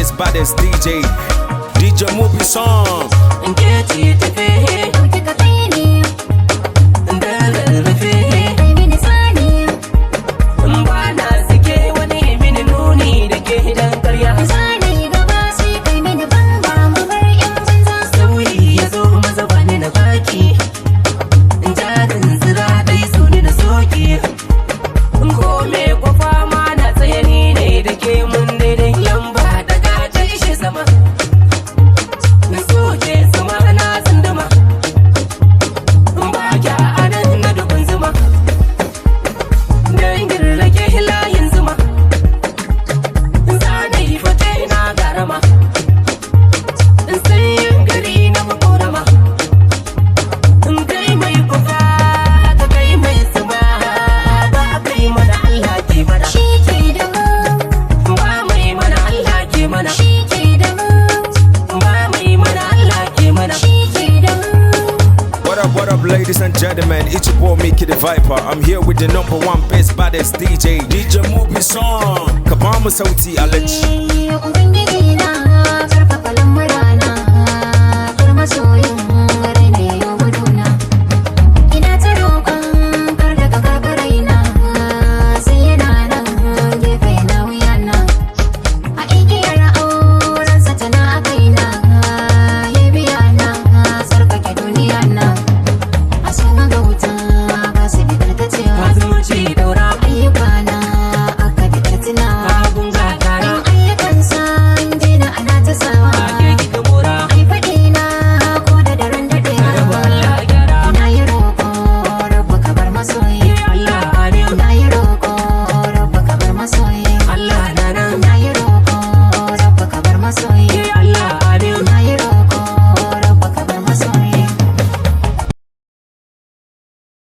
best baddest DJ, DJ Mubi Song. Ke ce tafe. Ɗauki ka kai ni, Da rarrafe. Kai mini tsani. Ba na sike wani mini nuni da ke dan karya. Zana yi gaba sai kai mini bamba, mu bar 'yan banza. Sauri ya zo maza, bani na baki. Jarin zira dai su ni na soki. Ko me kwafa ma na tsaye, ni ne da ke mun daidai. Lamba daga ta ishe sama. Na soke sama na tsunduma. Ba kya anan na dubin zuma. Dangin rake layin zuma. Zana yi fate na garama. Sanyin gari na makorama. Kai mai kufa ka kai mai zuma. Ba kai mana, Allah ke mana. Shi ke da mu, Ba mai mana, Allah ke mana. shi ke da mu, Ba mai mana, Allah ke mana. shi ke da mu. What up, ladies and gentlemen? It's your boy Mickey the Viper. I'm here with the number one best baddest DJ, DJ Mubi Song. Ka bamu sauti, Alaji. Eh, uban